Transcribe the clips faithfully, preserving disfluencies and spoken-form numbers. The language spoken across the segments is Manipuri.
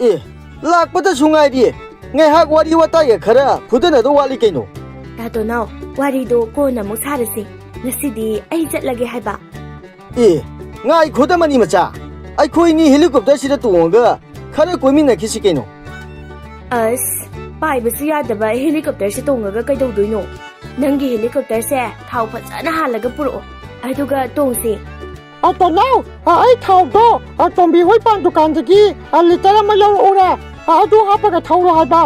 ꯑꯦ, ꯂꯥꯛꯄꯗꯁꯨ ꯉꯥꯏꯔꯤ꯫ ꯉꯥꯏꯍꯥꯛ ꯋꯥꯔꯤ ꯋꯥꯇꯥꯏꯒ ꯈꯔ ꯐꯨꯗꯅꯗꯧ ꯋꯥꯠꯂꯤ ꯀꯩꯅꯣ꯫ ꯇꯥ ꯇꯣꯅꯥꯎ, ꯋꯥꯔꯤꯗꯣ ꯀꯣꯟꯅ ꯑꯃꯨꯛ ꯁꯥꯔꯁꯤ꯫ ꯉꯁꯤꯗꯤ ꯑꯩ ꯆꯠꯂꯒꯦ ꯍꯥꯏꯕ꯫ ꯑꯦ, ꯉꯥꯏꯈꯣꯗ ꯃꯅꯤ ꯃꯆꯥ꯫ ꯑꯩꯈꯣꯏꯅꯤ helicopterꯁꯤꯗ ꯇꯣꯡꯉꯒ ꯈꯔ ꯀꯣꯏꯃꯤꯟꯅꯈꯤꯁꯤ ꯀꯩꯅꯣ꯫ ꯑꯁ, ꯄꯥꯏꯕꯁꯨ ꯌꯥꯗꯕ helicopterꯁꯦ ꯇꯣꯡꯉꯒ ꯀꯩꯗꯧꯗꯣꯏꯅꯣ? ꯅꯪꯒꯤ helicopterꯁꯦ ꯊꯥꯎ ꯐꯖꯅ ꯍꯥꯜꯂꯒ ꯄꯨꯔꯛꯑꯣ, ꯑꯗꯨꯒ ꯇꯣꯡꯁꯤ꯫ ꯑ, ꯇꯣꯅꯥꯎ, ꯑ, ꯑꯩ ꯊꯥꯎꯗꯣ, ꯑ, ꯇꯣꯝꯕꯤ ꯍꯣꯏ ꯄꯥꯟ ꯗꯨꯀꯥꯟꯗꯒꯤ, ꯑ, ꯂꯤꯇꯔ ꯑꯃ ꯂꯧꯔꯛꯎꯔꯥ? ꯑ, ꯑꯗꯨ ꯍꯥꯞꯄꯒ ꯊꯧꯔꯣ ꯍꯥꯏꯕ꯫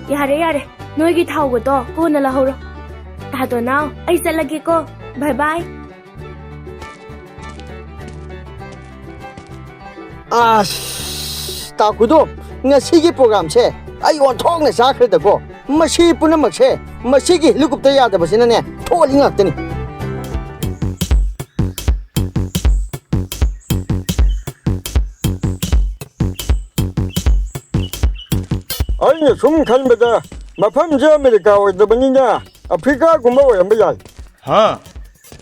ꯌꯥꯔꯦ, ꯌꯥꯔꯦ, ꯅꯣꯏꯒꯤ ꯊꯥꯎꯒꯗꯣ ꯀꯣꯟꯅ ꯂꯧꯍꯧꯔꯣ꯫ ꯇꯥ ꯇꯣꯅꯥꯎ, ꯑꯩ ꯆꯠꯂꯒꯦꯀꯣ꯫ ꯕꯥꯏ ꯕꯥꯏ꯫ ꯑꯁ, ꯇꯥ ꯈꯨꯗꯣꯞ, ꯉꯁꯤꯒꯤ programꯁꯦ ꯑꯩ ꯑꯣꯟꯊꯣꯛꯅ ꯆꯥꯈ꯭ꯔꯦꯗꯀꯣ꯫ ꯃꯁꯤ ꯄꯨꯝꯅꯃꯛꯁꯦ ꯃꯁꯤꯒꯤ helicopter ꯌꯥꯗꯕꯁꯤꯅꯅꯦ ꯊꯣꯛꯍꯜꯂꯤ ꯉꯥꯛꯇꯅꯤ꯫ ꯑꯩꯅ ꯁꯨꯝ ꯈꯟꯕꯗ ꯃꯐꯝꯁꯦ ꯑꯃꯦꯔꯤꯀꯥ ꯑꯣꯏꯗꯕꯅꯤꯅ ꯑꯐ꯭ꯔꯤꯀꯥꯒꯨꯝꯕ ꯑꯣꯏꯔꯝꯕ ꯌꯥꯏ꯫ ꯍꯥ?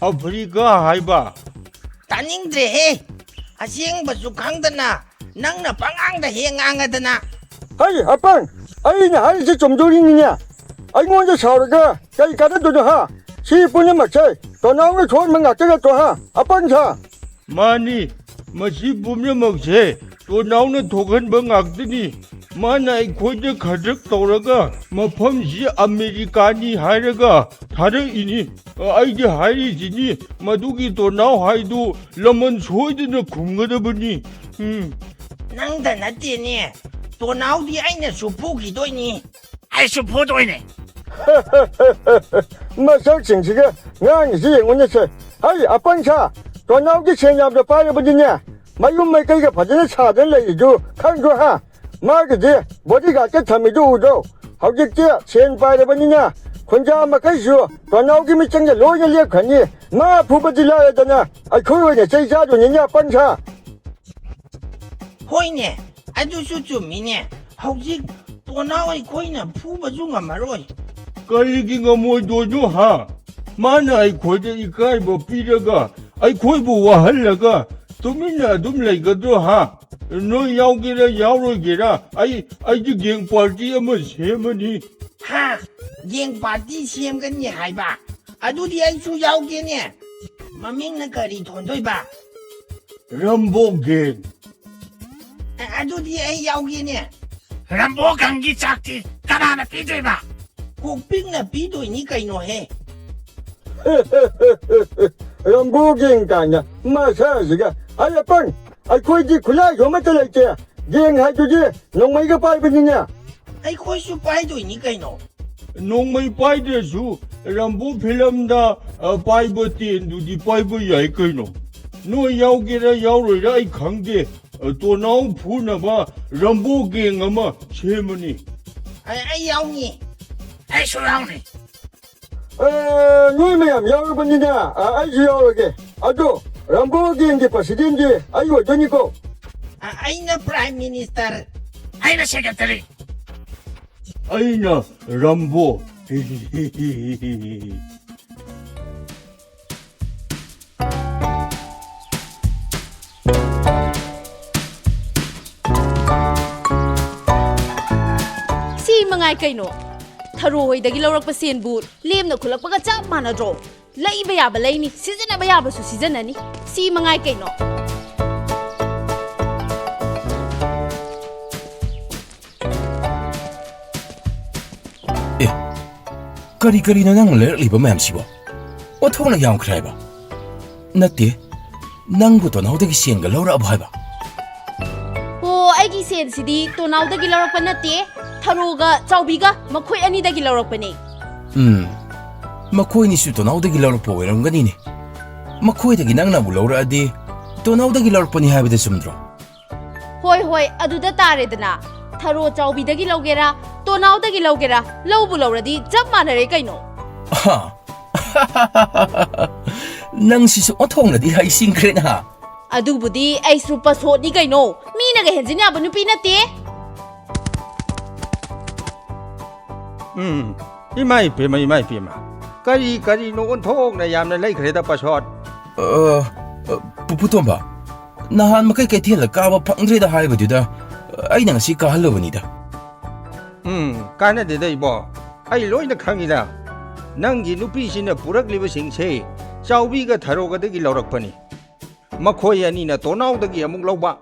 ꯑꯐ꯭ꯔꯤꯀꯥ ꯍꯥꯏꯕ? ꯇꯥꯅꯤꯡꯗ꯭ꯔꯦꯍꯦ! ꯑꯁꯦꯡꯕꯁꯨ ꯈꯪꯗꯅ ꯅꯪꯅ ꯄꯉꯥꯡꯗ ꯍꯦꯛ ꯉꯥꯡꯉꯗꯅ꯫ ꯍꯩ, ꯑꯄꯪ! ꯑꯩꯅ ꯍꯥꯏꯔꯤꯁꯦ ꯆꯨꯝꯗꯣꯔꯤꯅꯤꯅꯦ꯫ ꯑꯩꯉꯣꯟꯗ ꯁꯥꯎꯔꯒ ꯀꯩ ꯀꯥꯟꯅꯗꯣꯏꯅꯣ, ꯍꯥ? ꯁꯤ ꯄꯨꯝꯅꯃꯛꯁꯦ ꯇꯣꯅꯥꯎꯅ ꯁꯣꯟꯕ ꯉꯥꯛꯇ ꯅꯠꯇ꯭ꯔꯣ, ꯍꯥ? ꯑꯄꯪ ꯁꯥ! ꯃꯥꯅꯤ, ꯃꯁꯤ ꯄꯨꯝꯅꯃꯛꯁꯦ ꯇꯣꯅꯥꯎꯅ ꯊꯣꯛꯍꯟꯕ ꯉꯥꯛꯇꯅꯤ꯫ ꯃꯥꯅ ꯑꯩꯈꯣꯏꯗ ꯈꯗ꯭ꯔꯛ ꯇꯧꯔꯒ ꯃꯐꯝꯁꯤ ꯑꯃꯦꯔꯤꯀꯥꯅꯤ ꯍꯥꯏꯔꯒ ꯊꯥꯔꯛꯏꯅꯤ꯫ ꯑꯩꯗꯤ ꯍꯥꯏꯔꯤꯁꯤꯅꯤ, ꯃꯗꯨꯒꯤ ꯇꯣꯅꯥꯎ ꯍꯥꯏꯗꯨ ꯂꯃꯟ ꯁꯣꯏꯗꯅ ꯈꯨꯝꯒꯗꯕꯅꯤ꯫ ꯎꯝ꯫ ꯅꯪꯗ ꯅꯠꯇꯦꯅꯦ, ꯇꯣꯅꯥꯎꯗꯤ ꯑꯩꯅꯁꯨ ꯐꯨꯈꯤꯗꯣꯏꯅꯤ꯫ ꯑꯩꯁꯨ ꯐꯨꯗꯣꯏꯅꯦ꯫ ꯃꯁꯛꯁꯤꯡꯁꯤꯒ ꯉꯥꯡꯉꯤꯁꯤ ꯌꯦꯡꯉꯨꯅꯦꯁꯦ꯫ ꯍꯩ, ꯑꯄꯪ ꯁꯥ, ꯇꯣꯅꯥꯎꯗꯤ ꯁꯦꯟ ꯌꯥꯝꯅ ꯄꯥꯏꯔꯕꯅꯤꯅꯦ, ꯃꯌꯨꯝ ꯃꯩꯀꯩꯒ ꯐꯖꯅ ꯁꯥꯗꯅ ꯂꯩꯔꯤꯗꯨ ꯈꯪꯗ꯭ꯔꯣ, ꯍꯥ? ꯃꯥꯒꯤꯗꯤ bodyguardꯀ ꯊꯝꯃꯤꯗꯨ ꯎꯗ꯭ꯔꯣ? ꯍꯧꯖꯤꯛꯇꯤ ꯁꯦꯟ ꯄꯥꯏꯔꯕꯅꯤꯅ ꯈꯨꯟꯖꯥ ꯃꯈꯩꯁꯨ ꯇꯣꯅꯥꯎꯒꯤ ꯃꯤꯆꯪꯗ ꯂꯣꯏꯅ ꯂꯦꯞꯈ꯭ꯔꯅꯤ꯫ ꯃꯥ ꯐꯨꯕꯗꯤ ꯂꯥꯏꯔꯗꯅ ꯑꯩꯈꯣꯏ ꯑꯣꯏꯅ ꯆꯩ ꯆꯥꯗꯣꯏꯅꯤꯅꯦ, ꯑꯄꯪ ꯁꯥ꯫ ꯍꯣꯏꯅꯦ, ꯑꯗꯨꯁꯨ ꯆꯨꯝꯃꯤꯅꯦ꯫ ꯍꯧꯖꯤꯛ ꯇꯣꯅꯥꯎ ꯑꯩꯈꯣꯏꯅ ꯐꯨꯕꯁꯨ ꯉꯝꯃꯔꯣꯏ꯫ ꯀꯔꯤꯒꯤ ꯉꯝꯃꯣꯏꯗꯣꯏꯅꯣ, ꯍꯥ? ꯃꯥꯅ ꯑꯩꯈꯣꯏꯗ ꯏꯀꯥꯏꯕ ꯄꯤꯔꯒ, ꯑꯩꯈꯣꯏꯕꯨ ꯋꯥꯍꯜꯂꯒ ꯇꯨꯃꯤꯟꯅ ꯑꯗꯨꯝ ꯂꯩꯒꯗ꯭ꯔꯣ, ꯍꯥ? ꯅꯣꯏ ꯌꯥꯎꯒꯦꯔꯥ ꯌꯥꯎꯔꯣꯏꯒꯦꯔꯥ, ꯑꯩ, ꯑꯩꯒꯤ gang party ꯑꯃ ꯁꯦꯝꯃꯅꯤ꯫ ꯍꯥ? Gang party ꯁꯦꯝꯒꯅꯤ ꯍꯥꯏꯕ? ꯑꯗꯨꯗꯤ ꯑꯩꯁꯨ ꯌꯥꯎꯒꯦꯅꯦ꯫ ꯃꯃꯤꯡꯅ ꯀꯔꯤ ꯊꯣꯟꯗꯣꯏꯕ? ꯔꯝꯕꯣ gang꯫ ꯑ-, ꯑꯗꯨꯗꯤ ꯑꯩ ꯌꯥꯎꯒꯦꯅꯦ꯫ ꯔꯝꯕꯣ gangꯒꯤ ꯆꯥꯛꯇꯤ ꯀꯅꯥꯅ ꯄꯤꯗꯣꯏꯕ? ꯀꯣꯛꯄꯤꯛꯅ ꯄꯤꯗꯣꯏꯅꯤ ꯀꯩꯅꯣꯍꯦ꯫ ꯔꯝꯕꯣ gang ꯀꯥꯏꯅ ꯃꯁꯥꯁꯤꯒ꯫ ꯑꯩ ꯑꯄꯪ, ꯑꯩꯈꯣꯏꯗꯤ ꯈꯨꯠꯂꯥꯏꯁꯨ ꯑꯃꯠꯇ ꯂꯩꯇꯦ꯫ Gang ꯍꯥꯏꯗꯨꯗꯤ ꯅꯣꯡꯃꯩꯒ ꯄꯥꯏꯕꯅꯤꯅꯦ꯫ ꯑꯩꯈꯣꯏꯁꯨ ꯄꯥꯏꯗꯣꯏꯅꯤ ꯀꯩꯅꯣ꯫ ꯅꯣꯡꯃꯩ ꯄꯥꯏꯗ꯭ꯔꯁꯨ ꯔꯝꯕꯣ filmꯗ, ꯑ, ꯄꯥꯏꯕ tenꯗꯨꯗꯤ ꯄꯥꯏꯕ ꯌꯥꯏ ꯀꯩꯅꯣ꯫ ꯅꯣꯏ ꯌꯥꯎꯒꯦꯔꯥ ꯌꯥꯎꯔꯣꯏꯔꯥ ꯑꯩ ꯈꯪꯗꯦ꯫ ꯑ, ꯇꯣꯅꯥꯎ ꯐꯨꯅꯕ ꯔꯝꯕꯣ gang ꯑꯃ ꯁꯦꯝꯃꯅꯤ꯫ ꯑꯩ, ꯑꯩ ꯌꯥꯎꯅꯤ꯫ ꯑꯩꯁꯨ ꯌꯥꯎꯅꯤ꯫ ꯑ, ꯅꯣꯏ ꯃꯌꯥꯝ ꯌꯥꯎꯔꯕꯅꯤꯅ, ꯑ, ꯑꯩꯁꯨ ꯌꯥꯎꯔꯒꯦ꯫ ꯑꯗꯣ ꯔꯝꯕꯣ gangꯒꯤ presidentꯗꯤ ꯑꯩ ꯑꯣꯏꯗꯣꯏꯅꯤꯀꯣ꯫ ꯑ, ꯑꯩꯅ prime minister꯫ ꯑꯩꯅ secretary꯫ ꯑꯩꯅ ꯔꯝꯕꯣ꯫ ꯁꯤ ꯃꯉꯥꯏ ꯀꯩꯅꯣ꯫ ꯊꯔꯣ ꯍꯣꯏꯗꯒꯤ ꯂꯧꯔꯛꯄ ꯁꯦꯟꯕꯨ ꯂꯦꯝꯅ ꯈꯨꯜꯂꯛꯄꯒ ꯆꯞ ꯃꯥꯟꯅꯗ꯭ꯔꯣ? ꯂꯩꯕ ꯌꯥꯕ ꯂꯩꯅꯤ, ꯁꯤꯖꯤꯟꯅꯕ ꯌꯥꯕꯁꯨ ꯁꯤꯖꯤꯟꯅꯅꯤ꯫ ꯁꯤ ꯃꯉꯥꯏ ꯀꯩꯅꯣ꯫ ꯑꯦ, ꯀꯔꯤ ꯀꯔꯤꯅꯣ ꯅꯪꯅ ꯂꯩꯔꯛꯂꯤꯕ ꯃꯌꯥꯝꯁꯤꯕꯣ? ꯑꯣꯟꯊꯣꯛꯅ ꯌꯥꯝꯈ꯭ꯔꯦ ꯍꯥꯏꯕ꯫ ꯅꯠꯇꯦ, ꯅꯪꯕꯨ ꯇꯣꯅꯥꯎꯗꯒꯤ ꯁꯦꯟꯒ ꯂꯧꯔꯛꯑꯕ ꯍꯥꯏꯕ? ꯑꯣ, ꯑꯩꯒꯤ ꯁꯦꯟꯁꯤꯗꯤ ꯇꯣꯅꯥꯎꯗꯒꯤ ꯂꯧꯔꯛꯄ ꯅꯠꯇꯦ, ꯊꯔꯣꯒ ꯆꯥꯎꯕꯤꯒ ꯃꯈꯣꯏ ꯑꯅꯤꯗꯒꯤ ꯂꯧꯔꯛꯄꯅꯦ꯫ ꯎꯝ, ꯃꯈꯣꯏꯅꯤꯁꯨ ꯇꯣꯅꯥꯎꯗꯒꯤ ꯂꯧꯔꯛꯄ ꯑꯣꯏꯔꯝꯒꯅꯤꯅꯦ꯫ ꯃꯈꯣꯏꯗꯒꯤ ꯅꯪꯅ ꯑꯃꯨꯛ ꯂꯧꯔꯛꯑꯗꯤ ꯇꯣꯅꯥꯎꯗꯒꯤ ꯂꯧꯔꯛꯄꯅꯤ ꯍꯥꯏꯕꯗ ꯆꯨꯝꯗ꯭ꯔꯣ? ꯍꯣꯏ, ꯍꯣꯏ, ꯑꯗꯨꯗ ꯇꯥꯔꯦꯗꯅ꯫ ꯊꯔꯣ ꯆꯥꯎꯕꯤꯗꯒꯤ ꯂꯧꯒꯦꯔꯥ, ꯇꯣꯅꯥꯎꯗꯒꯤ ꯂꯧꯒꯦꯔꯥ, ꯂꯧꯕꯨ ꯂꯧꯔꯗꯤ ꯆꯞ ꯃꯥꯟꯅꯔꯦ ꯀꯩꯅꯣ꯫ ꯑꯍꯥ꯫ ꯅꯪꯁꯤꯁꯨ ꯑꯣꯟꯊꯣꯛꯅꯗꯤ ꯍꯩꯁꯤꯡꯈ꯭ꯔꯦ ꯅꯍꯥ꯫ ꯑꯗꯨꯕꯨꯗꯤ ꯑꯩꯁꯨ ꯄꯁꯣꯠꯅꯤ ꯀꯩꯅꯣ, ꯃꯤꯅꯒ ꯍꯦꯟꯖꯤꯟ ꯌꯥꯕ ꯅꯨꯄꯤ ꯅꯠꯇꯦ꯫ ꯎꯝ, ꯏꯃꯥ ꯏꯄꯦꯝꯃ, ꯏꯃꯥ ꯏꯄꯦꯝꯃ, ꯀꯔꯤ ꯀꯔꯤꯅꯣ ꯑꯣꯟꯊꯣꯛꯅ ꯌꯥꯝꯅ ꯂꯩꯈ꯭ꯔꯦꯗ ꯄꯁꯣꯠ꯫ ꯑ, ꯑ, ꯄꯨ-, ꯄꯨꯇꯣꯝꯕ, ꯅꯍꯥꯟ ꯃꯈꯩ ꯀꯩꯊꯦꯜꯗ ꯀꯥꯕ ꯐꯪꯗ꯭ꯔꯦꯗ ꯍꯥꯏꯕꯗꯨꯗ ꯑꯩꯅ ꯉꯁꯤ ꯀꯥꯍꯜꯂꯨꯕꯅꯤꯗ꯫ ꯎꯝ, ꯀꯥꯟꯅꯗꯦꯗ ꯏꯕꯣ, ꯑꯩ ꯂꯣꯏꯅ ꯈꯪꯉꯤꯗ꯫ ꯅꯪꯒꯤ ꯅꯨꯄꯤꯁꯤꯅ ꯄꯨꯔꯛꯂꯤꯕꯁꯤꯡꯁꯦ ꯆꯥꯎꯕꯤꯒ ꯊꯔꯣꯒꯗꯒꯤ ꯂꯧꯔꯛꯄꯅꯤ꯫ ꯃꯈꯣꯏ ꯑꯅꯤꯅ ꯇꯣꯅꯥꯎꯗꯒꯤ ꯑꯃꯨꯛ ꯂꯧꯕ,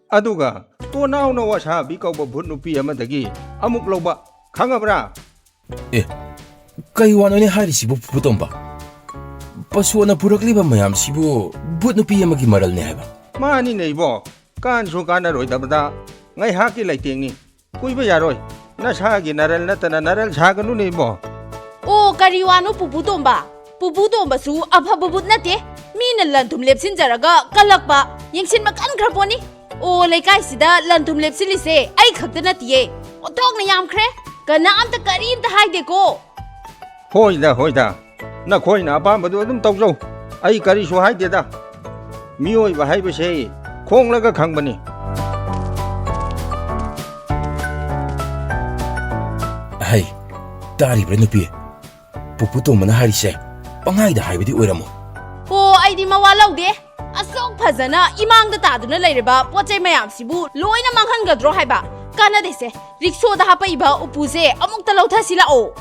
ꯑꯗꯨꯒ ꯇꯣꯅꯥꯎꯅ ꯋꯥꯁꯥꯕꯤ ꯀꯧꯕ ꯚꯨꯠ ꯅꯨꯄꯤ ꯑꯃꯗꯒꯤ ꯑꯃꯨꯛ ꯂꯧꯕ, ꯈꯪꯉꯕ꯭ꯔꯥ? ꯑꯦ, ꯀꯩ ꯋꯥꯅꯣꯅꯦ ꯍꯥꯏꯔꯤꯁꯤꯕꯨ, ꯄꯨꯄꯨ ꯇꯣꯝꯕ? ꯄꯁꯣꯅ ꯄꯨꯔꯛꯂꯤꯕ ꯃꯌꯥꯝꯁꯤꯕꯨ ꯚꯨꯠ ꯅꯨꯄꯤ ꯑꯃꯒꯤ ꯃꯔꯜꯅꯦ ꯍꯥꯏꯕ? ꯃꯥꯅꯤꯅꯦ ꯏꯕꯣ, ꯀꯥꯟꯁꯨ ꯀꯥꯟꯅꯔꯣꯏꯗꯕꯗ ꯉꯥꯏꯍꯥꯛꯀꯤ ꯂꯩꯇꯦꯡꯅꯤ꯫ ꯀꯨꯏꯕ ꯌꯥꯔꯣꯏ꯫ ꯅꯁꯥꯒꯤ ꯅꯔꯜ ꯅꯠꯇꯅ ꯅꯔꯜ ꯁꯥꯒꯅꯨꯅꯦ ꯏꯕꯣ꯫ ꯑꯣ, ꯀꯔꯤ ꯋꯥꯅꯣ ꯄꯨꯄꯨ ꯇꯣꯝꯕ? ꯄꯨꯄꯨ ꯇꯣꯝꯕꯁꯨ ꯑꯐꯕ ꯚꯨꯠ ꯅꯠꯇꯦ꯫ ꯃꯤꯅ ꯂꯟ ꯊꯨꯝ ꯂꯦꯞꯁꯤꯟꯖꯔꯒ ꯀꯜꯂꯛꯄ, ꯌꯦꯡꯁꯤꯟꯕ ꯀꯟꯈ꯭ꯔ ꯄꯣꯠꯅꯤ꯫ ꯑꯣ, ꯂꯩꯀꯥꯏꯁꯤꯗ ꯂꯟ ꯊꯨꯝ ꯂꯦꯞꯁꯤꯜꯂꯤꯁꯦ ꯑꯩ ꯈꯛꯇ ꯅꯠꯇꯤꯌꯦ, ꯑꯣꯟꯊꯣꯛꯅ ꯌꯥꯝꯈ꯭ꯔꯦ꯫ ꯀꯅꯥꯝꯇ ꯀꯔꯤꯝꯇ ꯍꯥꯏꯗꯦꯀꯣ꯫ ꯍꯣꯏꯗ, ꯍꯣꯏꯗ, ꯅꯈꯣꯏꯅ ꯑꯄꯥꯝꯕꯗꯨ ꯑꯗꯨꯝ ꯇꯧꯖꯧ, ꯑꯩ ꯀꯔꯤꯁꯨ ꯍꯥꯏꯗꯦꯗ꯫ ꯃꯤꯑꯣꯏꯕ ꯍꯥꯏꯕꯁꯦ ꯈꯣꯡꯂꯒ ꯈꯪꯕꯅꯤ꯫ ꯍꯩ, ꯇꯥꯔꯤꯕ꯭ꯔꯥ ꯅꯨꯄꯤ? ꯄꯨꯄꯨ ꯇꯣꯝꯕꯅ ꯍꯥꯏꯔꯤꯁꯦ ꯄꯪꯍꯥꯏꯗ ꯍꯥꯏꯕꯗꯤ ꯑꯣꯏꯔꯝꯃꯣꯏ꯫ ꯑꯣ, ꯑꯩꯗꯤ ꯃꯋꯥ ꯂꯧꯗꯦ꯫ ꯑꯁꯨꯛ ꯐꯖꯅ ꯏꯃꯥꯡꯗ ꯇꯥꯗꯨꯅ ꯂꯩꯔꯤꯕ ꯄꯣꯠ ꯆꯩ ꯃꯌꯥꯝꯁꯤꯕꯨ ꯂꯣꯏꯅ ꯃꯥꯡꯍꯟꯒꯗ꯭ꯔꯣ ꯍꯥꯏꯕ? ꯀꯥꯟꯅꯗꯦꯁꯦ꯫ ꯔꯤꯛꯁꯣꯗ ꯍꯥꯄꯛꯏꯕ ꯎꯄꯨꯁꯦ ꯑꯃꯨꯛꯇ ꯂꯧꯊꯁꯤ ꯂꯥꯛꯑꯣ꯫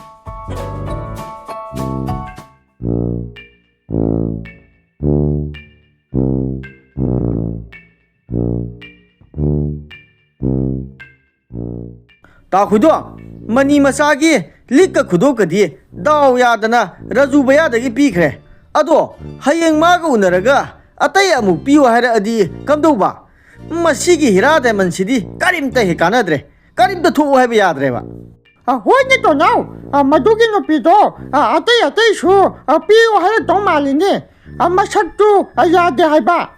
ꯇꯥꯈꯨꯏꯗꯣ, ꯃꯅꯤ ꯃꯆꯥꯒꯤ ꯂꯤꯛꯀ ꯈꯨꯗꯣꯞꯀꯗꯤ ꯗꯥꯎ ꯌꯥꯗꯅ ꯔꯥꯖꯨ ꯚꯩꯌꯥꯗꯒꯤ ꯄꯤꯈ꯭ꯔꯦ꯫ ꯑꯗꯣ ꯍꯌꯦꯡ ꯃꯥꯒ ꯎꯅꯔꯒ ꯑꯇꯩ ꯑꯃꯨꯛ ꯄꯤꯌꯨ ꯍꯥꯏꯔꯛꯑꯗꯤ ꯀꯝꯗꯧꯕ? ꯃꯁꯤꯒꯤ ꯍꯤꯔꯥ ꯗꯥꯏꯃꯟꯁꯤꯗꯤ ꯀꯔꯤꯝꯇ ꯍꯦꯛ ꯀꯥꯟꯅꯗ꯭ꯔꯦ, ꯀꯔꯤꯝꯇ ꯊꯣꯛꯎ ꯍꯥꯏꯕ ꯌꯥꯗ꯭ꯔꯦꯕ꯫ ꯑ, ꯍꯣꯏꯅꯦ ꯇꯣꯅꯥꯎ, ꯑ, ꯃꯗꯨꯒꯤ ꯅꯨꯄꯤꯗꯣ, ꯑ, ꯑꯇꯩ ꯑꯇꯩꯁꯨ, ꯑ, ꯄꯤꯌꯨ ꯍꯥꯏꯔꯛꯇꯧ ꯃꯥꯜꯂꯤꯅꯦ꯫ ꯑ, ꯃꯁꯛꯇꯨ, ꯑ, ꯌꯥꯗꯦ ꯍꯥꯏꯕ꯫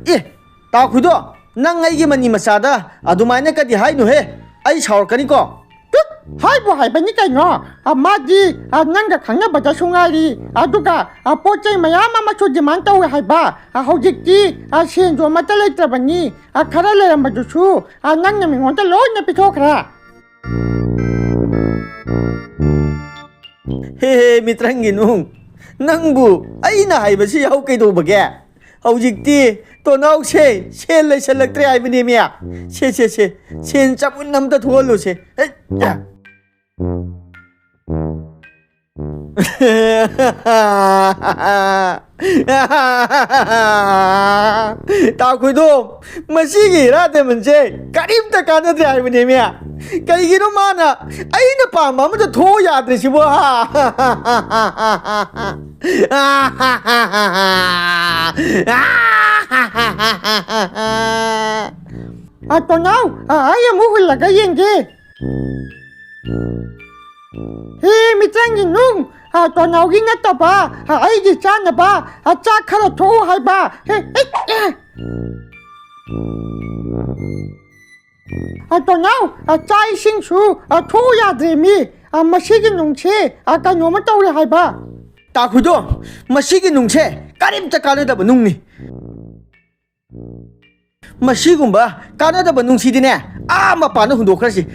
ꯑꯦ, ꯇꯥꯈꯨꯏꯗꯣ, ꯅꯪ ꯑꯩꯒꯤ ꯃꯅꯤ ꯃꯆꯥꯗ ꯑꯗꯨꯃꯥꯏꯅ ꯀꯗꯤ ꯍꯥꯏꯅꯨꯍꯦ, ꯑꯩ ꯁꯥꯎꯔꯛꯀꯅꯤꯀꯣ꯫ ꯇꯨꯠ, ꯍꯥꯏꯕꯨ ꯍꯥꯏꯕꯅꯤ ꯀꯩꯅꯣ꯫ ꯑ, ꯃꯥꯗꯤ, ꯑ, ꯅꯪꯒ ꯈꯪꯅꯕꯗꯁꯨ ꯉꯥꯏꯔꯤ, ꯑꯗꯨꯒ, ꯑ, ꯄꯣꯠ ꯆꯩ ꯃꯌꯥꯝ ꯑꯃꯁꯨ ꯗꯤꯃꯥꯟ ꯇꯧꯋꯦ ꯍꯥꯏꯕ꯫ ꯑ, ꯍꯧꯖꯤꯛꯇꯤ, ꯑ, ꯁꯦꯟꯁꯨ ꯑꯃꯠꯇ ꯂꯩꯇ꯭ꯔꯕꯅꯤ꯫ ꯑ, ꯈꯔ ꯂꯩꯔꯝꯕꯗꯨꯁꯨ, ꯑ, ꯅꯪꯅ ꯃꯤꯉꯣꯟꯗ ꯂꯣꯏꯅ ꯄꯤꯊꯣꯛꯈ꯭ꯔꯦ꯫ ꯍꯦ ꯍꯦ, ꯃꯤꯇ꯭ꯔꯪꯒꯤ ꯅꯨꯡ, ꯅꯪꯕꯨ ꯑꯩꯅ ꯍꯥꯏꯕꯁꯤ ꯌꯥꯎ ꯀꯩꯗꯧꯕꯒꯦ? ꯍꯧꯖꯤꯛꯇꯤ ꯇꯣꯅꯥꯎꯁꯦ ꯁꯦꯜ ꯂꯩꯁꯜꯂꯛꯇ꯭ꯔꯦ ꯍꯥꯏꯕꯅꯦꯃꯤ꯫ ꯁꯦ, ꯁꯦ, ꯁꯦ, ꯁꯦꯟ ꯆꯕꯨꯟ ꯑꯝꯇ ꯊꯣꯛꯍꯜꯂꯨꯁꯦ꯫ ꯍꯦꯠ, ꯌꯥ꯫ ꯇꯥ ꯈꯣꯏꯗꯣꯝ, ꯃꯁꯤꯒꯤ ꯍꯤꯔꯥ ꯗꯥꯏꯃꯟꯁꯦ ꯀꯔꯤꯝꯇ ꯀꯥꯟꯅꯗ꯭ꯔꯦ ꯍꯥꯏꯕꯅꯦꯃꯤ꯫ ꯀꯩꯒꯤꯅꯣ ꯃꯥꯅ ꯑꯩꯅ ꯄꯥꯝꯕ ꯑꯃꯇ ꯊꯣꯛꯑꯣ ꯌꯥꯗ꯭ꯔꯤꯁꯤꯕꯣ? ꯍꯥ? ꯑ, ꯇꯣꯅꯥꯎ, ꯑ, ꯑꯩ ꯑꯃꯨꯛ ꯍꯨꯜꯂꯒ ꯌꯦꯡꯒꯦ꯫ ꯍꯦ, ꯃꯤꯆꯪꯒꯤ ꯅꯨꯡ, ꯑ, ꯇꯣꯅꯥꯎꯒꯤ ꯅꯠꯇꯕ, ꯑ, ꯑꯩꯒꯤ ꯆꯥꯅꯕ, ꯑ, ꯆꯥꯛ ꯈꯔ ꯊꯣꯛꯎ ꯍꯥꯏꯕ꯫ ꯍꯦ, ꯍꯦ, ꯍꯦ꯫ ꯑ, ꯇꯣꯅꯥꯎ, ꯑ, ꯆꯥꯛ ꯏꯁꯤꯡꯁꯨ, ꯑ, ꯊꯣꯛꯎ ꯌꯥꯗ꯭ꯔꯦ ꯃꯤ꯫ ꯑ, ꯃꯁꯤꯒꯤ ꯅꯨꯡꯁꯦ, ꯑ, ꯀꯩꯅꯣꯝꯃ ꯇꯧꯔꯦ ꯍꯥꯏꯕ꯫ ꯇꯥꯈꯨꯗꯣ, ꯃꯁꯤꯒꯤ ꯅꯨꯡꯁꯦ ꯀꯔꯤꯝꯇ ꯀꯥꯟꯅꯗꯕ ꯅꯨꯡꯅꯤ꯫ ꯃꯁꯤꯒꯨꯝꯕ ꯀꯥꯟꯅꯗꯕ ꯅꯨꯡꯁꯤꯗꯤꯅꯦ, ꯑꯥ ꯃꯄꯥꯟꯗ ꯍꯨꯟꯗꯣꯛꯈ꯭ꯔꯁꯤ꯫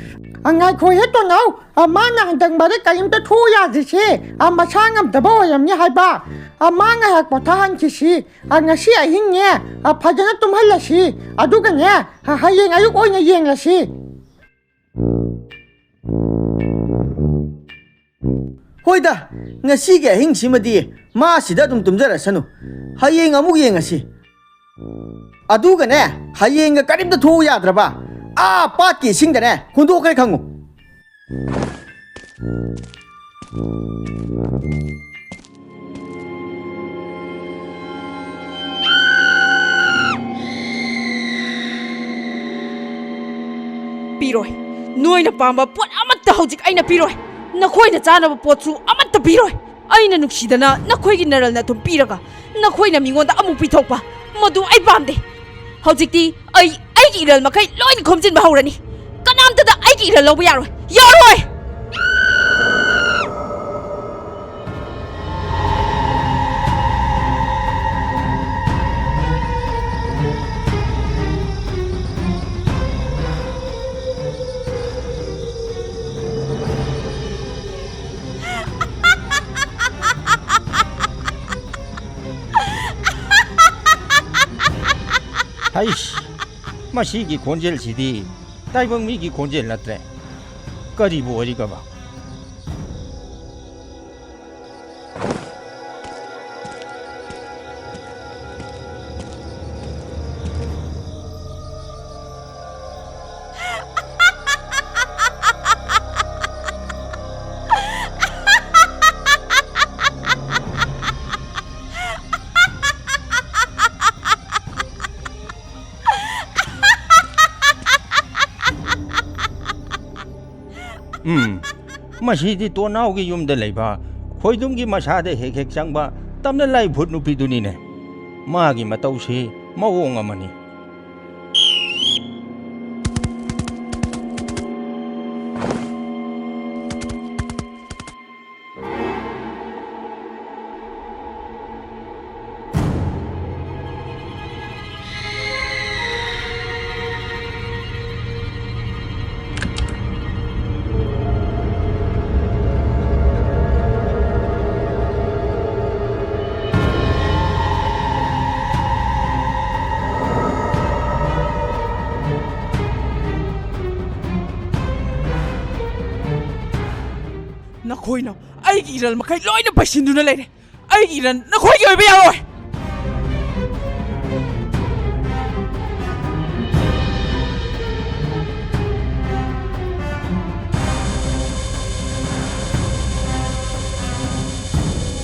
ꯑ, ꯉꯥꯏꯈꯣꯍꯦ ꯇꯣꯅꯥꯎ, ꯑ, ꯃꯥꯅ ꯍꯟꯗꯛ ꯃꯔꯛ ꯀꯔꯤꯝꯇ ꯊꯣꯛꯎ ꯌꯥꯗ꯭ꯔꯤꯁꯦ, ꯑ, ꯃꯁꯥ ꯉꯝꯗꯕ ꯑꯣꯏꯔꯝꯅꯤ ꯍꯥꯏꯕ꯫ ꯑ, ꯃꯥ ꯉꯥꯏꯍꯥꯛ ꯄꯣꯊꯥꯍꯟꯈꯤꯁꯤ꯫ ꯑ, ꯉꯁꯤ ꯑꯍꯤꯡꯅꯦ, ꯑ, ꯐꯖꯅ ꯇꯨꯝꯍꯜꯂꯁꯤ꯫ ꯑꯗꯨꯒꯅꯦ, ꯑ, ꯍꯌꯦꯡ ꯑꯌꯨꯛ ꯑꯣꯏꯅ ꯌꯦꯡꯂꯁꯤ꯫ ꯍꯣꯏꯗ, ꯉꯁꯤꯒꯤ ꯑꯍꯤꯡꯁꯤꯃꯗꯤ ꯃꯥ ꯁꯤꯗ ꯑꯗꯨꯝ ꯇꯨꯝꯖꯔꯁꯅꯨ꯫ ꯍꯌꯦꯡ ꯑꯃꯨꯛ ꯌꯦꯡꯉꯁꯤ꯫ ꯑꯗꯨꯒꯅꯦ, ꯍꯌꯦꯡꯒ ꯀꯔꯤꯝꯇ ꯊꯣꯛꯎ ꯌꯥꯗ꯭ꯔꯕ? ꯑꯥ ꯄꯥꯠꯀꯤ ꯏꯁꯤꯡꯗꯅꯦ ꯍꯨꯟꯗꯣꯛꯈ꯭ꯔꯦ ꯈꯪꯉꯨ꯫ ꯄꯤꯔꯣꯏ꯫ ꯅꯣꯏꯅ ꯄꯥꯝꯕ ꯄꯣꯠ ꯑꯃꯠꯇ ꯍꯧꯖꯤꯛ ꯑꯩꯅ ꯄꯤꯔꯣꯏ꯫ ꯅꯈꯣꯏꯅ ꯆꯥꯅꯕ ꯄꯣꯠꯁꯨ ꯑꯃꯠꯇ ꯄꯤꯔꯣꯏ꯫ ꯑꯩꯅ ꯅꯨꯡꯁꯤꯗꯅ ꯅꯈꯣꯏꯒꯤ ꯅꯔꯜ ꯅꯥꯊꯨꯝ ꯄꯤꯔꯒ ꯅꯈꯣꯏꯅ ꯃꯤꯉꯣꯟꯗ ꯑꯃꯨꯛ ꯄꯤꯊꯣꯛꯄ, ꯃꯗꯨ ꯑꯩ ꯄꯥꯝꯗꯦ꯫ ꯍꯧꯖꯤꯛꯇꯤ ꯑꯩ ꯑꯩꯒꯤ ꯏꯔꯜ ꯃꯈꯩ ꯂꯣꯏꯅ ꯈꯣꯝꯖꯤꯟꯕ ꯍꯧꯔꯅꯤ꯫ ꯀꯅꯥꯝꯇꯗ ꯑꯩꯒꯤ ꯏꯔꯜ ꯂꯧꯕ ꯌꯥꯔꯣꯏ꯫ ꯌꯥꯔꯣꯏ! ꯑꯩꯁ, ꯃꯁꯤꯒꯤ ꯈꯣꯟꯖꯦꯜꯁꯤꯗꯤ ꯇꯥꯏꯕꯪ ꯃꯤꯒꯤ ꯈꯣꯟꯖꯦꯜ ꯅꯠꯇ꯭ꯔꯦ꯫ ꯀꯔꯤꯕꯨ ꯑꯣꯏꯔꯤꯒꯕ? ꯎꯝ, ꯃꯁꯤꯗꯤ ꯇꯣꯅꯥꯎꯒꯤ ꯌꯨꯝꯗ ꯂꯩꯕ ꯈꯣꯏꯗꯨꯝꯒꯤ ꯃꯁꯥꯗ ꯍꯦꯛ ꯍꯦꯛ ꯆꯪꯕ ꯇꯝꯅ ꯂꯥꯏ ꯚꯨꯠ ꯅꯨꯄꯤꯗꯨꯅꯤꯅꯦ꯫ ꯃꯥꯒꯤ ꯃꯇꯧꯁꯤ ꯃꯑꯣꯡ ꯑꯃꯅꯤ꯫ ꯅꯈꯣꯏꯅ ꯑꯩꯒꯤ ꯏꯔꯜ ꯃꯈꯩ ꯂꯣꯏꯅ ꯄꯩꯁꯤꯟꯗꯨꯅ ꯂꯩꯔꯦ꯫ ꯑꯩꯒꯤ ꯏꯔꯜ ꯅꯈꯣꯏꯒꯤ ꯑꯣꯏꯕ ꯌꯥꯔꯣꯏ꯫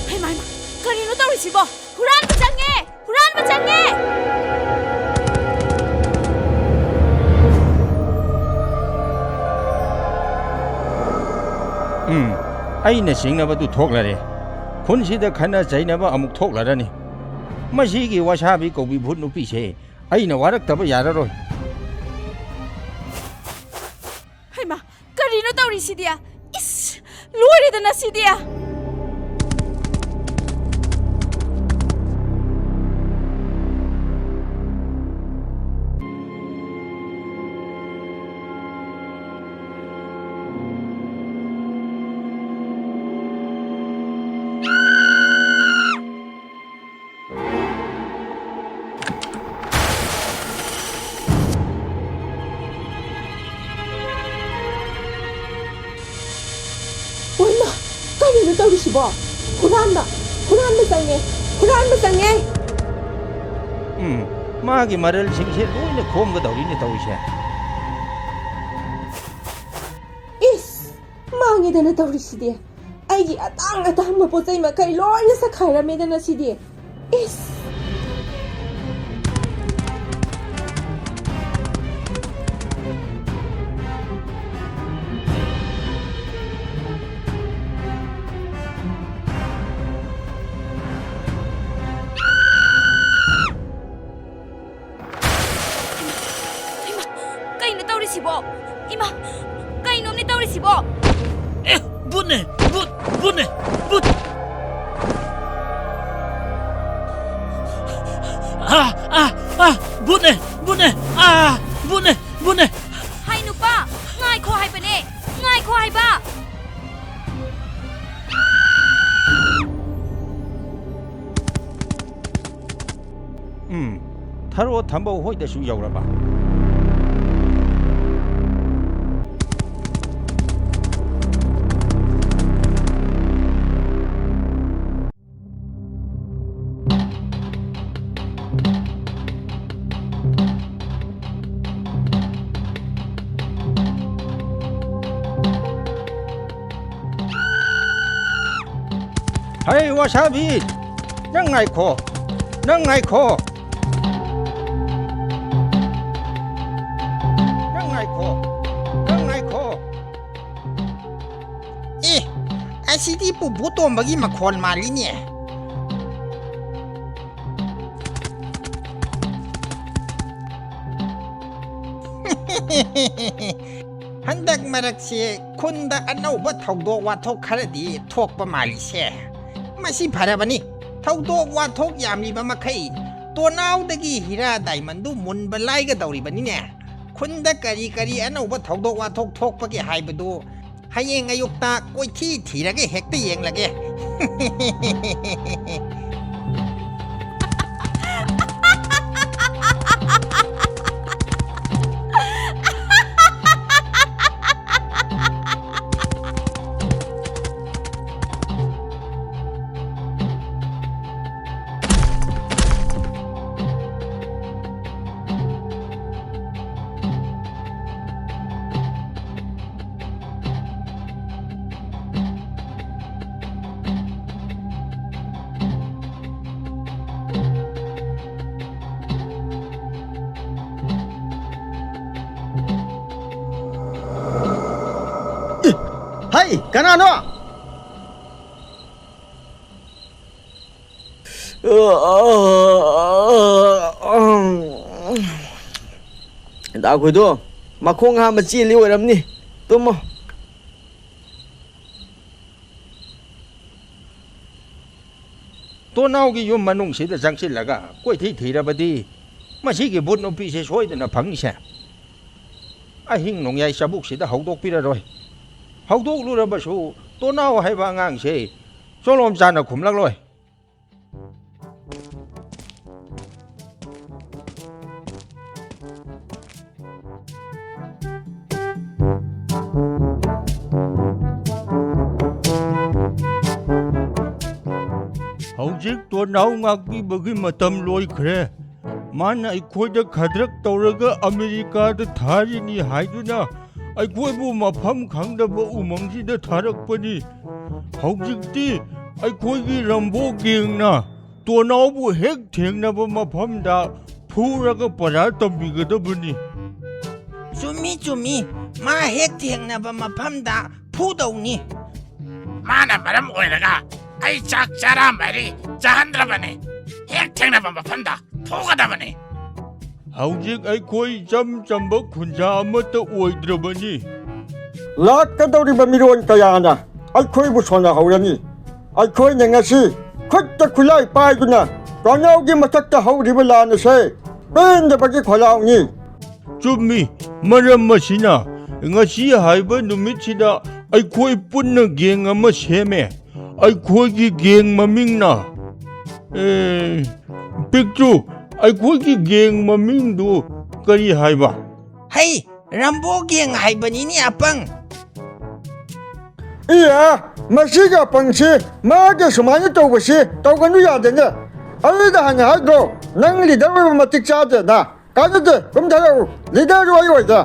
ꯍꯩꯃꯥ, ꯍꯩꯃꯥ, ꯀꯔꯤꯅꯣ ꯇꯧꯔꯤꯁꯤꯕꯣ? ꯍꯨꯔꯥꯟꯕ ꯆꯪꯉꯦ! ꯍꯨꯔꯥꯟꯕ ꯆꯪꯉꯦ! ꯎꯝ, ꯑꯩꯅ ꯆꯤꯡꯅꯕꯗꯨ ꯊꯣꯛꯂꯔꯦ꯫ ꯈꯨꯟꯁꯤꯗ ꯈꯠꯅ ꯆꯩꯅꯕ ꯑꯃꯨꯛ ꯊꯣꯛꯂꯔꯅꯤ꯫ ꯃꯁꯤꯒꯤ ꯋꯥꯁꯥꯕꯤ ꯀꯧꯕꯤ ꯚꯨꯠ ꯅꯨꯄꯤꯁꯦ ꯑꯩꯅ ꯋꯥꯔꯛꯇꯕ ꯌꯥꯔꯔꯣꯏ꯫ ꯍꯩꯃꯥ, ꯀꯔꯤꯅꯣ ꯇꯧꯔꯤꯁꯤꯗꯤ? ꯏꯁ, ꯂꯣꯏꯔꯦꯗꯅ ꯁꯤꯗꯤ! ꯀꯩꯅꯣ ꯇꯧꯔꯤꯁꯤꯕꯣ? ꯍꯨꯔꯥꯟꯕ! ꯍꯨꯔꯥꯟꯕ ꯆꯪꯉꯦ! ꯍꯨꯔꯥꯟꯕ ꯆꯪꯉꯦ! ꯎꯝ, ꯃꯥꯒꯤ ꯃꯔꯜꯁꯤꯡꯁꯦ ꯂꯣꯏꯅ ꯈꯣꯝꯒꯗꯧꯔꯤꯅꯦ ꯇꯧꯔꯤꯁꯦ꯫ ꯏꯁ! ꯃꯥꯡꯉꯦꯗꯅ ꯇꯧꯔꯤꯁꯤꯗꯤ꯫ ꯑꯩꯒꯤ ꯑꯇꯥꯡ ꯑꯇꯥꯡꯕ ꯄꯣꯠ ꯆꯩ ꯃꯈꯩ ꯂꯣꯏꯅ ꯆꯠꯈꯥꯏꯔꯝꯃꯦꯗꯅ ꯁꯤꯗꯤ꯫ ꯏꯁ! ꯍꯩꯃꯥ, ꯀꯩꯅꯣ ꯇꯧꯔꯤꯁꯤꯕꯣ? ꯏꯃꯥ, ꯀꯩꯅꯣꯝꯅꯦ ꯇꯧꯔꯤꯁꯤꯕꯣ? ꯑꯦ, ꯚꯨꯠꯅꯦ, ꯚꯨꯠ, ꯚꯨꯠꯅꯦ, ꯚꯨꯠ! ꯑꯥ, ꯑꯥ, ꯑꯥ, ꯚꯨꯠꯅꯦ, ꯚꯨꯠꯅꯦ, ꯑꯥ, ꯚꯨꯠꯅꯦ, ꯚꯨꯠꯅꯦ! ꯍꯥꯏ ꯅꯨꯄꯥ, ꯉꯥꯏꯈꯣ ꯍꯥꯏꯕꯅꯦ, ꯉꯥꯏꯈꯣ ꯍꯥꯏꯕ! ꯎꯝ, ꯊꯔꯣ ꯊꯝꯕꯧ ꯍꯣꯏꯗꯁꯨ ꯌꯧꯔꯕ? ꯍꯩ ꯋꯥꯁꯥꯕꯤ! ꯅꯪ ꯉꯥꯏꯈꯣ! ꯅꯪ ꯉꯥꯏꯈꯣ! ꯅꯪ ꯉꯥꯏꯈꯣ! ꯅꯪ ꯉꯥꯏꯈꯣ! ꯑꯦ, ꯑꯁꯤꯗꯤ ꯄꯨꯄꯨ ꯇꯣꯝꯕꯒꯤ ꯃꯈꯣꯟ ꯃꯥꯜꯂꯤꯅꯦ꯫ ꯍꯟꯗꯛ ꯃꯔꯛꯁꯦ ꯈꯨꯟꯗ ꯑꯅꯧꯕ ꯊꯧꯗꯣꯛ ꯋꯥꯊꯣꯛ ꯈꯔꯗꯤ ꯊꯣꯛꯄ ꯃꯥꯜꯂꯤꯁꯦ꯫ ꯃꯁꯤ ꯐꯔꯕꯅꯤ꯫ ꯊꯧꯗꯣꯛ ꯋꯥꯊꯣꯛ ꯌꯥꯝꯂꯤꯕ ꯃꯈꯩ ꯇꯣꯅꯥꯎꯗꯒꯤ ꯍꯤꯔꯥ ꯗꯥꯏꯃꯟꯗꯨ ꯃꯨꯟꯕ ꯂꯥꯏꯒꯗꯧꯔꯤꯕꯅꯤꯅꯦ꯫ ꯈꯨꯟꯗ ꯀꯔꯤ ꯀꯔꯤ ꯑꯅꯧꯕ ꯊꯧꯗꯣꯛ ꯋꯥꯊꯣꯛ ꯊꯣꯛꯄꯒꯦ ꯍꯥꯏꯕꯗꯨ ꯍꯌꯦꯡ ꯑꯌꯨꯛꯇ ꯀꯣꯏꯊꯤ ꯊꯤꯔꯒ ꯍꯦꯛꯇ ꯌꯦꯡꯂꯒꯦ꯫ ꯍꯩ, ꯀꯅꯥꯅꯣ? ꯗꯥ ꯈꯣꯏꯗꯣ, ꯃꯈꯣꯡ ꯍꯥꯝꯕ ꯆꯦꯜꯂꯤ ꯑꯣꯏꯔꯝꯅꯤ꯫ ꯇꯨꯝꯃꯣ꯫ ꯇꯣꯅꯥꯎꯒꯤ ꯌꯨꯝ ꯃꯅꯨꯡꯁꯤꯗ ꯆꯪꯁꯤꯜꯂꯒ ꯀꯣꯏꯊꯤ ꯊꯤꯔꯕꯗꯤ ꯃꯁꯤꯒꯤ ꯚꯨꯠ ꯅꯨꯄꯤꯁꯦ ꯁꯣꯏꯗꯅ ꯐꯪꯅꯤꯁꯦ꯫ ꯑꯍꯤꯡ ꯅꯣꯡꯌꯥꯏ ꯆꯕꯨꯛꯁꯤꯗ ꯍꯧꯗꯣꯛꯄꯤꯔꯔꯣꯏ꯫ ꯍꯧꯗꯣꯛꯂꯨꯔꯕꯁꯨ ꯇꯣꯅꯥꯎ ꯍꯥꯏꯕ ꯑꯉꯥꯡꯁꯦ ꯆꯣꯂꯣꯝ ꯆꯥꯅ ꯈꯨꯝꯂꯛꯂꯣꯏ꯫ ꯍꯧꯖꯤꯛ ꯇꯣꯅꯥꯎ ꯉꯥꯛꯄꯤꯕꯒꯤ ꯃꯇꯝ ꯂꯣꯏꯈ꯭ꯔꯦ꯫ ꯃꯥꯅ ꯑꯩꯈꯣꯏꯗ ꯈꯗ꯭ꯔꯛ ꯇꯧꯔꯒ ꯑꯃꯦꯔꯤꯀꯥꯗ ꯊꯥꯔꯤꯅꯤ ꯍꯥꯏꯗꯨꯅ ꯑꯩꯈꯣꯏꯕꯨ ꯃꯐꯝ ꯈꯪꯗꯕ ꯎꯃꯪꯁꯤꯗ ꯊꯥꯔꯛꯄꯅꯤ꯫ ꯍꯧꯖꯤꯛꯇꯤ ꯑꯩꯈꯣꯏꯒꯤ ꯔꯝꯕꯣ ꯒꯦꯡꯅ ꯇꯣꯅꯥꯎꯕꯨ ꯍꯦꯛ ꯊꯦꯡꯅꯕ ꯃꯐꯝꯗ ꯐꯨꯔꯒ ꯄꯔꯥ ꯇꯝꯕꯤꯒꯗꯕꯅꯤ꯫ ꯆꯨꯝꯃꯤ, ꯆꯨꯝꯃꯤ꯫ ꯃꯥ ꯍꯦꯛ ꯊꯦꯡꯅꯕ ꯃꯐꯝꯗ ꯐꯨꯗꯧꯅꯤ꯫ ꯃꯥꯅ ꯃꯔꯝ ꯑꯣꯏꯔꯒ ꯑꯩ ꯆꯥꯛ ꯆꯔꯥ ꯃꯔꯤ ꯆꯥꯍꯟꯗ꯭ꯔꯕꯅꯤ꯫ ꯍꯦꯛ ꯊꯦꯡꯅꯕ ꯃꯐꯝꯗ ꯐꯨꯒꯗꯕꯅꯤ꯫ ꯍꯧꯖꯤꯛ ꯑꯩꯈꯣꯏ ꯏꯆꯝ ꯆꯝꯕ ꯈꯨꯟꯖꯥ ꯑꯃꯠꯇ ꯑꯣꯏꯗ꯭ꯔꯕꯅꯤ꯫ ꯂꯥꯛꯀꯗꯧꯔꯤꯕ ꯃꯤꯔꯣꯟ ꯀꯌꯥꯅ ꯑꯩꯈꯣꯏꯕꯨ ꯁꯣꯟꯅꯍꯧꯔꯅꯤ꯫ ꯑꯩꯈꯣꯏꯅ ꯉꯁꯤ ꯈꯨꯠꯇ ꯈꯨꯠꯂꯥꯏ ꯄꯥꯏꯗꯨꯅ ꯇꯣꯅꯥꯎꯒꯤ ꯃꯊꯛꯇ ꯍꯧꯔꯤꯕ ꯂꯥꯟ ꯑꯁꯦ ꯄꯦꯟꯗꯕꯒꯤ ꯈꯣꯜꯂꯥꯎꯅꯤ꯫ ꯆꯨꯝꯃꯤ꯫ ꯃꯔꯝ ꯑꯁꯤꯅ ꯉꯁꯤ ꯍꯥꯏꯕ ꯅꯨꯃꯤꯠꯁꯤꯗ ꯑꯩꯈꯣꯏ ꯄꯨꯟꯅ ꯒꯦꯡ ꯑꯃ ꯁꯦꯝꯃꯦ꯫ ꯑꯩꯈꯣꯏꯒꯤ ꯒꯦꯡ ꯃꯃꯤꯡꯅ, ꯑꯦ, ꯄꯤꯛꯇ꯭ꯔꯨ, ꯑꯩꯈꯣꯏꯒꯤ ꯒꯦꯡ ꯃꯃꯤꯡꯗꯨ ꯀꯔꯤ ꯍꯥꯏꯕ? ꯍꯩ, ꯔꯝꯕꯣ ꯒꯦꯡ ꯍꯥꯏꯕꯅꯤꯅꯦ, ꯑꯄꯪ꯫ ꯏꯌꯥ, ꯃꯁꯤꯒꯤ ꯑꯄꯪꯁꯤ ꯃꯥꯒꯤ ꯁꯨꯃꯥꯏꯅ ꯇꯧꯕꯁꯤ ꯇꯧꯒꯅꯨ ꯌꯥꯗꯦꯅꯦ꯫ ꯑꯩꯅ ꯍꯥꯟꯅ ꯍꯥꯏꯗ꯭ꯔꯣ, ꯅꯪ ꯂꯤꯗꯔ ꯑꯣꯏꯕ ꯃꯇꯤꯛ ꯆꯥꯗꯦꯅ? ꯀꯥꯟꯅꯗꯦ, ꯀꯨꯝꯊꯔꯛꯎ꯫ ꯂꯤꯗꯔ ꯑꯩ ꯑꯣꯏꯗ꯫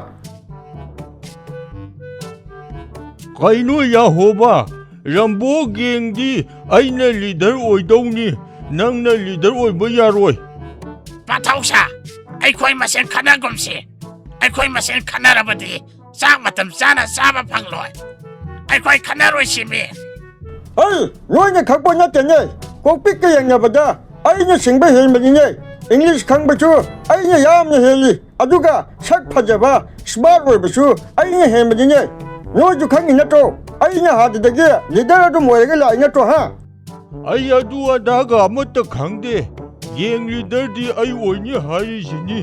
ꯀꯩꯅꯣ ꯌꯥꯍꯣꯕ? ꯔꯝꯕꯣ ꯒꯦꯡꯗꯤ ꯑꯩꯅ ꯂꯤꯗꯔ ꯑꯣꯏꯗꯧꯅꯤ, ꯅꯪꯅ ꯂꯤꯗꯔ ꯑꯣꯏꯕ ꯌꯥꯔꯣꯏ꯫ ꯄꯥꯊꯧꯁꯥ, ꯑꯩꯈꯣꯏ ꯃꯁꯦꯟ ꯈꯠꯅꯒꯨꯝꯁꯤ꯫ ꯑꯩꯈꯣꯏ ꯃꯁꯦꯟ ꯈꯠꯅꯔꯕꯗꯤ ꯆꯥꯛ ꯃꯇꯝ ꯆꯥꯅ ꯆꯥꯕ ꯐꯪꯂꯣꯏ꯫ ꯑꯩꯈꯣꯏ ꯈꯟꯅꯔꯣꯏ ꯁꯤꯃꯤ꯫ ꯑꯩ ꯅꯣꯏꯅ ꯈꯪꯄꯣꯠ ꯅꯠꯇꯦꯅꯦ꯫ ꯀꯣꯛꯄꯤꯛꯀ ꯌꯦꯡꯅꯕꯗ ꯑꯩꯅ ꯁꯤꯡꯕ ꯍꯦꯟꯕꯅꯤꯅꯦ꯫ ꯏꯪꯂꯤꯁ ꯈꯪꯕꯁꯨ ꯑꯩꯅ ꯌꯥꯝꯅ ꯍꯦꯜꯂꯤ, ꯑꯗꯨꯒ ꯁꯛ ꯐꯖꯕ, ꯁ꯭ꯃꯥꯔꯠ ꯑꯣꯏꯕꯁꯨ ꯑꯩꯅ ꯍꯦꯟꯕꯅꯤꯅꯦ꯫ ꯅꯣꯏꯁꯨ ꯈꯪꯉꯤ ꯅꯠꯇ꯭ꯔꯣ? ꯑꯩꯅ ꯍꯥꯟꯅꯗꯒꯤ ꯂꯤꯗꯔ ꯑꯗꯨꯝ ꯑꯣꯏꯔꯒ ꯂꯥꯛꯏ ꯅꯠꯇ꯭ꯔꯣ, ꯍꯥ? ꯑꯩ ꯑꯗꯨ ꯑꯗꯥꯒ ꯑꯃꯠꯇ ꯈꯪꯗꯦ꯫ ꯒꯦꯡ ꯂꯤꯗꯔꯗꯤ ꯑꯩ ꯑꯣꯏꯅꯤ ꯍꯥꯏꯔꯤꯁꯤꯅꯤ꯫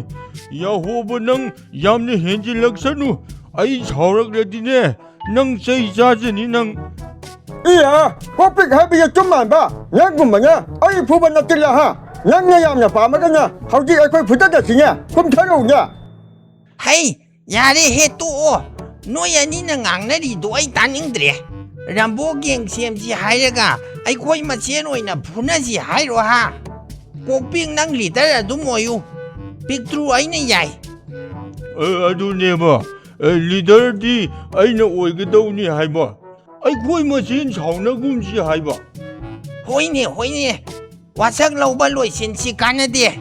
ꯌꯥꯍꯣꯕ, ꯅꯪ ꯌꯥꯝꯅ ꯍꯦꯟꯖꯤꯜꯂꯛꯁꯅꯨ꯫ ꯑꯩ ꯁꯥꯎꯔꯛꯂꯗꯤꯅꯦ, ꯅꯪ ꯆꯩ ꯆꯥꯖꯅꯤ ꯅꯪ꯫ ꯏꯌꯥ, ꯀꯣꯛꯄꯤꯛ ꯍꯥꯏꯕ ꯌꯦꯇꯨꯝ ꯃꯥꯟꯕ ꯅꯪꯒꯨꯝꯕꯅ ꯑꯩ ꯐꯨꯕ ꯅꯠꯇꯦ ꯍꯥ? ꯅꯪꯅ ꯌꯥꯝꯅ ꯄꯥꯝꯃꯒꯅ ꯍꯧꯖꯤꯛ ꯑꯩꯈꯣꯏ ꯐꯨꯗꯠꯂꯁꯤꯅꯦ, ꯀꯨꯝꯊꯔꯛꯎꯅꯦ꯫ ꯍꯩ, ꯌꯥꯔꯦꯍꯦ, ꯇꯣꯛꯑꯣ꯫ ꯅꯣꯏ ꯑꯅꯤꯅ ꯉꯥꯡꯅꯔꯤꯗꯣ ꯑꯩ ꯇꯥꯅꯤꯡꯗ꯭ꯔꯦ꯫ ꯔꯝꯕꯣ ꯒꯦꯡ ꯁꯦꯝꯁꯤ ꯍꯥꯏꯔꯒ ꯑꯩꯈꯣꯏ ꯃꯁꯦꯟ ꯑꯣꯏꯅ ꯐꯨꯅꯁꯤ ꯍꯥꯏꯔꯣ ꯍꯥ? ꯀꯣꯛꯄꯤꯛ, ꯅꯪ ꯂꯤꯗꯔ ꯑꯗꯨꯝ ꯑꯣꯏꯌꯨ꯫ ꯄꯤꯛꯇ꯭ꯔꯨ, ꯑꯩꯅ ꯌꯥꯏ꯫ ꯑ, ꯑꯗꯨꯅꯦꯕ꯫ ꯑ, ꯂꯤꯗꯔꯗꯤ ꯑꯩꯅ ꯑꯣꯏꯒꯗꯧꯅꯤ ꯍꯥꯏꯕ꯫ ꯑꯩꯈꯣꯏ ꯃꯁꯦꯟ ꯁꯥꯎꯅꯒꯨꯝꯁꯤ ꯍꯥꯏꯕ꯫ ꯍꯣꯏꯅꯦ, ꯍꯣꯏꯅꯦ꯫ ꯋꯥꯁꯛ ꯂꯧꯕ ꯂꯣꯏꯁꯤꯟꯁꯤ, ꯀꯥꯟꯅꯗꯦ꯫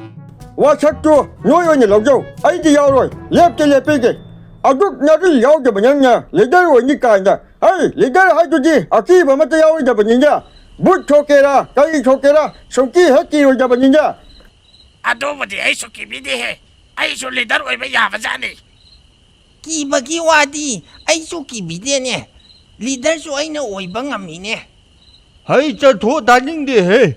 ꯋꯥꯁꯛꯇꯨ ꯅꯣꯏ ꯑꯣꯏꯅ ꯂꯧꯖꯧ, ꯑꯩꯗꯤ ꯌꯥꯎꯔꯣꯏ꯫ ꯂꯦꯞꯇ ꯂꯦꯞꯄꯤꯒꯦ꯫ ꯑꯗꯨꯛ ꯅꯔꯤ ꯌꯥꯎꯗꯕ ꯅꯪꯅ ꯂꯤꯗꯔ ꯑꯣꯏꯅꯤ ꯀꯥꯏꯅ꯫ ꯍꯩ, ꯂꯤꯗꯔ ꯍꯥꯏꯗꯨꯗꯤ ꯑꯀꯤꯕ ꯑꯃꯠꯇ ꯌꯥꯎꯔꯣꯏꯗꯕꯅꯤꯅ꯫ ꯕꯨꯠ ꯊꯣꯛꯀꯦꯔꯥ, ꯀꯔꯤ ꯊꯣꯛꯀꯦꯔꯥ, ꯁꯨꯡꯀꯤ ꯍꯦꯛ ꯀꯤꯔꯣꯏꯗꯕꯅꯤꯅ꯫ ꯑꯗꯨꯕꯨꯗꯤ ꯑꯩꯁꯨ ꯀꯤꯕꯤꯗꯦꯍꯦ꯫ ꯑꯩꯁꯨ ꯂꯤꯗꯔ ꯑꯣꯏꯕ ꯌꯥꯕꯖꯥꯠꯅꯤ꯫ ꯀꯤꯕꯒꯤ ꯋꯥꯗꯤ ꯑꯩꯁꯨ ꯀꯤꯕꯤꯗꯦꯅꯦ꯫ ꯂꯤꯗꯔꯁꯨ ꯑꯩꯅ ꯑꯣꯏꯕ ꯉꯝꯃꯤꯅꯦ꯫ ꯍꯩ, ꯆꯠꯊꯣꯛ, ꯇꯥꯅꯤꯡꯗꯦꯍꯦ꯫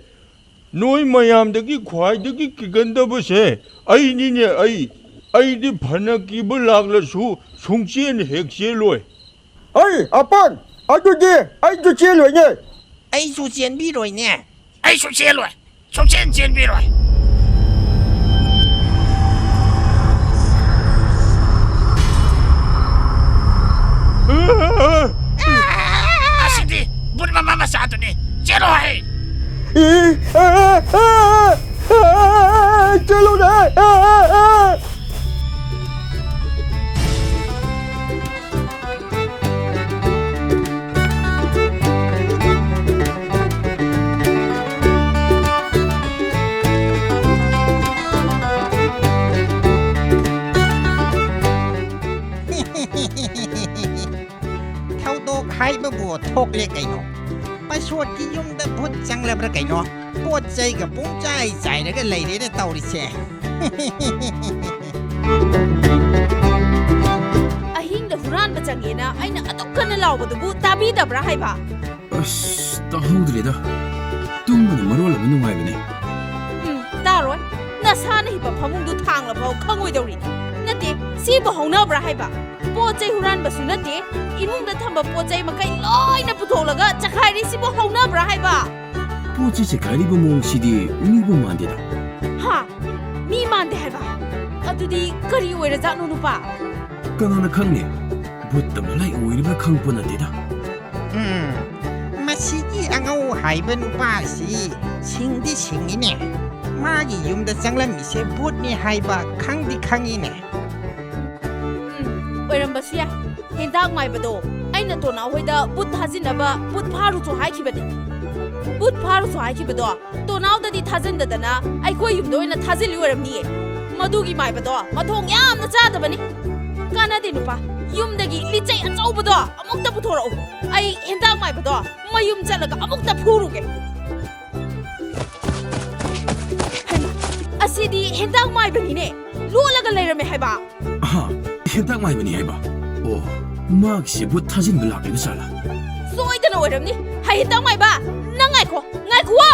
ꯅꯣꯏ ꯃꯌꯥꯝꯗꯒꯤ ꯈ꯭ꯋꯥꯏꯗꯒꯤ ꯀꯤꯒꯟꯗꯕꯁꯦ ꯑꯩꯅꯤꯅꯦ, ꯑꯩ꯫ ꯑꯩꯗꯤ ꯐꯅ ꯀꯤꯕ ꯂꯥꯛꯂꯁꯨ ꯁꯨꯡꯆꯦꯟ ꯍꯦꯛ ꯆꯦꯜꯂꯣꯏ꯫ ꯍꯩ, ꯑꯄꯪ! ꯑꯗꯨꯗꯤ ꯑꯩꯁꯨ ꯆꯦꯜꯂꯣꯏꯅꯦ꯫ ꯑꯩꯁꯨ ꯆꯦꯟꯕꯤꯔꯣꯏꯅꯦ꯫ ꯑꯩꯁꯨ ꯆꯦꯜꯂꯣꯏ꯫ ꯁꯨꯡꯆꯦꯟ ꯆꯦꯟꯕꯤꯔꯣꯏ꯫ ꯑꯁꯤꯗꯤ ꯕꯨꯠ ꯃꯃꯥ ꯃꯆꯥꯗꯨꯅꯤ꯫ ꯆꯦꯜꯂꯣ ꯍꯥꯏ꯫ ꯏ, ꯑ, ꯑ, ꯑ, ꯑ, ꯆꯦꯜꯂꯣꯅꯦ꯫ ꯑ, ꯑ, ꯑ꯫ ꯊꯧꯗꯣꯛ ꯍꯥꯏꯕꯕꯨ ꯊꯣꯛꯂꯦ ꯀꯩꯅꯣ꯫ ꯄꯥꯁꯣꯠꯀꯤ ꯌꯨꯝꯗ ꯚꯨꯠ ꯆꯪꯂꯕ꯭ꯔꯥ ꯀꯩꯅꯣ? ꯄꯣꯠ ꯆꯩꯒ ꯄꯨꯡꯆꯥꯏ ꯆꯥꯏꯔꯒ ꯂꯩꯔꯦꯅꯦ ꯇꯧꯔꯤꯁꯦ꯫ ꯑꯍꯤꯡꯗ ꯍꯨꯔꯥꯟꯕ ꯆꯪꯉꯦꯅ ꯑꯩꯅ ꯑꯗꯨꯛ ꯀꯟꯅ ꯂꯥꯎꯕꯗꯨꯕꯨ ꯇꯥꯕꯤꯗꯕ꯭ꯔꯥ ꯍꯥꯏꯕ? ꯑꯁ, ꯇꯥꯍꯧꯗ꯭ꯔꯦꯗ꯫ ꯇꯨꯝꯕꯅ ꯃꯔꯣꯜ ꯑꯃ ꯅꯨꯡꯉꯥꯏꯕꯅꯦ꯫ ꯎꯝ, ꯇꯥꯔꯣꯏ꯫ ꯅꯁꯥꯅ ꯍꯤꯞꯄ ꯐꯃꯨꯡꯗꯨ ꯊꯥꯡꯂꯐꯥꯎ ꯈꯪꯉꯣꯏꯗꯧꯔꯤꯅꯦ꯫ ꯅꯠꯇꯦ, ꯁꯤꯕꯨ ꯍꯧꯅꯕ꯭ꯔꯥ ꯍꯥꯏꯕ? ꯄꯣꯠ ꯆꯩ ꯍꯨꯔꯥꯟꯕꯁꯨ ꯅꯠꯇꯦ, ꯏꯃꯨꯡꯗ ꯊꯝꯕ ꯄꯣꯠ ꯆꯩ ꯃꯈꯩ ꯂꯣꯏꯅ ꯄꯨꯊꯣꯛꯂꯒ ꯆꯈꯥꯏꯔꯤꯁꯤꯕꯨ ꯍꯧꯅꯕ꯭ꯔꯥ ꯍꯥꯏꯕ? ꯄꯣꯠ ꯆꯩ ꯆꯈꯥꯏꯔꯤꯕ ꯃꯑꯣꯡꯁꯤꯗꯤ ꯃꯤꯕꯨ ꯃꯥꯟꯗꯦꯗ꯫ ꯍꯥ? ꯃꯤ ꯃꯥꯟꯗꯦ ꯍꯥꯏꯕ? ꯑꯗꯨꯗꯤ ꯀꯔꯤ ꯑꯣꯏꯔꯖꯥꯠꯅꯣ, ꯅꯨꯄꯥ? ꯀꯅꯥꯅ ꯈꯪꯅꯤ? ꯚꯨꯠꯇ ꯃꯂꯥꯏ ꯑꯣꯏꯔꯤꯕ꯭ꯔꯥ ꯈꯪꯄꯣꯠ ꯅꯠꯇꯦꯗ꯫ ꯎꯝ, ꯃꯁꯤꯒꯤ ꯑꯉꯧ ꯍꯥꯏꯕ ꯅꯨꯄꯥꯁꯤ ꯁꯤꯡꯗꯤ ꯁꯤꯡꯉꯤꯅꯦ꯫ ꯃꯥꯒꯤ ꯌꯨꯝꯗ ꯆꯪꯂꯝꯃꯤꯁꯦ ꯚꯨꯠꯅꯤ ꯍꯥꯏꯕ ꯈꯪꯗꯤ ꯈꯪꯉꯤꯅꯦ꯫ ꯎꯝ, ꯑꯣꯏꯔꯝꯕꯁꯨ ꯌꯥꯏ꯫ ꯍꯦꯟꯇꯥꯛ ꯃꯥꯏꯕꯗꯣ, ꯑꯩꯅ ꯇꯣꯅꯥꯎ ꯍꯣꯏꯗ ꯚꯨꯠ ꯊꯥꯖꯤꯟꯅꯕ ꯚꯨꯠ ꯐꯥꯔꯨꯆꯣ ꯍꯥꯏꯈꯤꯕꯅꯦ꯫ ꯚꯨꯠ ꯐꯥꯔꯨꯆꯣ ꯍꯥꯏꯈꯤꯕꯗꯣ ꯇꯣꯅꯥꯎꯗꯗꯤ ꯊꯥꯖꯤꯟꯗꯗꯅ ꯑꯩꯈꯣꯏ ꯌꯨꯝꯗ ꯑꯣꯏꯅ ꯊꯥꯖꯤꯜꯂꯤ ꯑꯣꯏꯔꯝꯅꯤꯌꯦ꯫ ꯃꯗꯨꯒꯤ ꯃꯥꯏꯕꯗꯣ ꯃꯊꯣꯡ ꯌꯥꯝꯅ ꯆꯥꯗꯕꯅꯤ꯫ ꯀꯥꯟꯅꯗꯦ ꯅꯨꯄꯥ, ꯌꯨꯝꯗꯒꯤ ꯂꯤꯆꯩ ꯑꯆꯧꯕꯗꯣ ꯑꯃꯨꯛꯇ ꯄꯨꯊꯣꯔꯛꯎ꯫ ꯑꯩ ꯍꯦꯟꯇꯥꯛ ꯃꯥꯏꯕꯗꯣ ꯃꯌꯨꯝ ꯆꯠꯂꯒ ꯑꯃꯨꯛꯇ ꯐꯨꯔꯨꯒꯦ꯫ ꯍꯩꯃꯥ, ꯑꯁꯤꯗꯤ ꯍꯦꯟꯇꯥꯛ ꯃꯥꯏꯕꯅꯤꯅꯦ꯫ ꯂꯣꯠꯂꯒ ꯂꯩꯔꯝꯃꯦ ꯍꯥꯏꯕ꯫ ꯑꯍꯥ, ꯍꯦꯟꯇꯥꯛ ꯃꯥꯏꯕꯅꯤ ꯍꯥꯏꯕ? ꯑꯣ, ꯃꯥꯒꯤꯁꯦ ꯚꯨꯠ ꯊꯥꯖꯤꯟꯕ ꯂꯥꯛꯂꯤꯕ ꯖꯥꯠꯂꯥ? ꯁꯣꯏꯗꯅ ꯑꯣꯏꯔꯝꯅꯤ꯫ ꯍꯩ, ꯍꯦꯟꯇꯥꯛ ꯃꯥꯏꯕ, ꯅꯪ ꯉꯥꯏꯈꯣ, ꯉꯥꯏꯈꯨꯋꯣ꯫